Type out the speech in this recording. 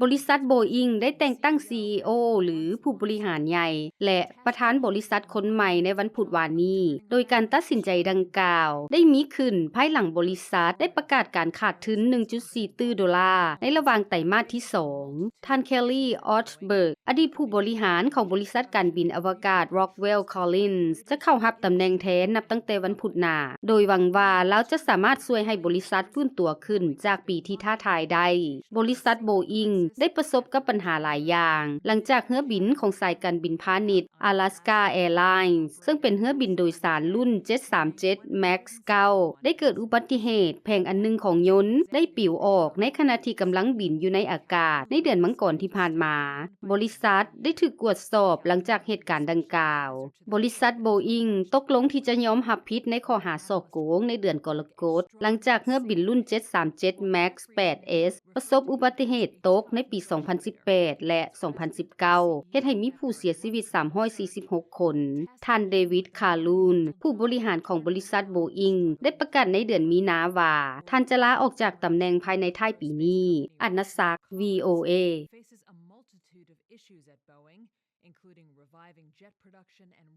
ບໍລິສັດໂບອິງໄດ້ແຕ່ງຕັ້ງ ຊີອີໂອ ຫຼື ຜູ້ບໍລິຫານໃຫຍ່ ແລະ ປະທານບໍລິສັດຄົນໃໝ່ໃນວັນພຸດວານນີ້, ໂດຍການຕັດສິນໃຈດັ່ງກ່າວໄດ້ມີຂຶ້ນພາຍຫຼັງບໍລິສັດໄດ້ປະກາດການຂາດທຶນ ໜຶ່ງຈຸດສີ່ຕື້ໂດລາ ໃນລະຫວ່າງໄຕມາດທີສອງ. ທ່ານ Kelly Ortberg ອະດີດຜູ້ບໍລິຫານຂອງບໍລິສັດການບິນອະວະກາດ Rockwell Collins ຈະເຂົ້າຮັບຕຳແໜ່ງແທນນັບຕັ້ງແຕ່ວັນພຸດໜ້າ, ໂດຍຫວັງວ່າລາວຈະສາມາດຊ່ວຍໃຫ້ບໍລິສັດຟື້ນຕົວຂຶ້ນຈາກປີທີ່ທ້າທາຍໄດ້. ບໍລິສັດໂບອິງໄດ້ປະສົບກັບບັນຫາຫຼາຍຢ່າງ ຫຼັງຈາກເຮືອບິນຂອງສາຍການບິນພານິດ Alaska Airlines ເຊິ່ງເປັນເຮືອບິນໂດຍສານລຸ້ນ ເຈັດສາມເຈັດ Max ເກົ້າ ໄດ້ເກີດອຸບັດຕິເຫດ ແຜງອັນໜຶ່ງຂອງຍົນໄດ້ປິວອອກໃນຂະນະທີ່ກຳລັງບິນຢູ່ໃນອາກາດໃນເດືອນມັງກອນທີ່ຜ່ານມາ. ບໍລິສັດໄດ້ຖືກກວດສອບຫຼັງຈາກເຫດການດັ່ງກ່າວ. ບໍລິສັດໂບອິງຕົກລົງທີ່ຈະຍອມຮັບຜິດໃນຂໍ້ຫາສໍ້ໂກງໃນເດືອນກໍລະກົດ ຫຼັງຈາກເຮືອບິນລຸ້ນ ເຈັດສາມເຈັດ Max ແປດເອສ ປະສົບອຸບັດຕິເຫດຕົກໃນປີສອງພັນສິບແປດ ແລະ ສອງພັນສິບເກົ້າ ເຮັດໃຫ້ມີຜູ້ເສຍຊີວິດສາມຮ້ອຍສີ່ສິບຫົກຄົນ. ທ່ານ David Calhoun ຜູ້ບໍລິຫານຂອງບໍລິສັດໂບອິງ ໄດ້ປະກາດໃນເດືອນມີນາວ່າ ທ່ານຈະລາອອກຈາກຕຳແໜ່ງພາຍໃນທ້າຍປີນີ້. ອັນນະສັກ VOA. Faces a multitude of issues at Boeing, including reviving jet production and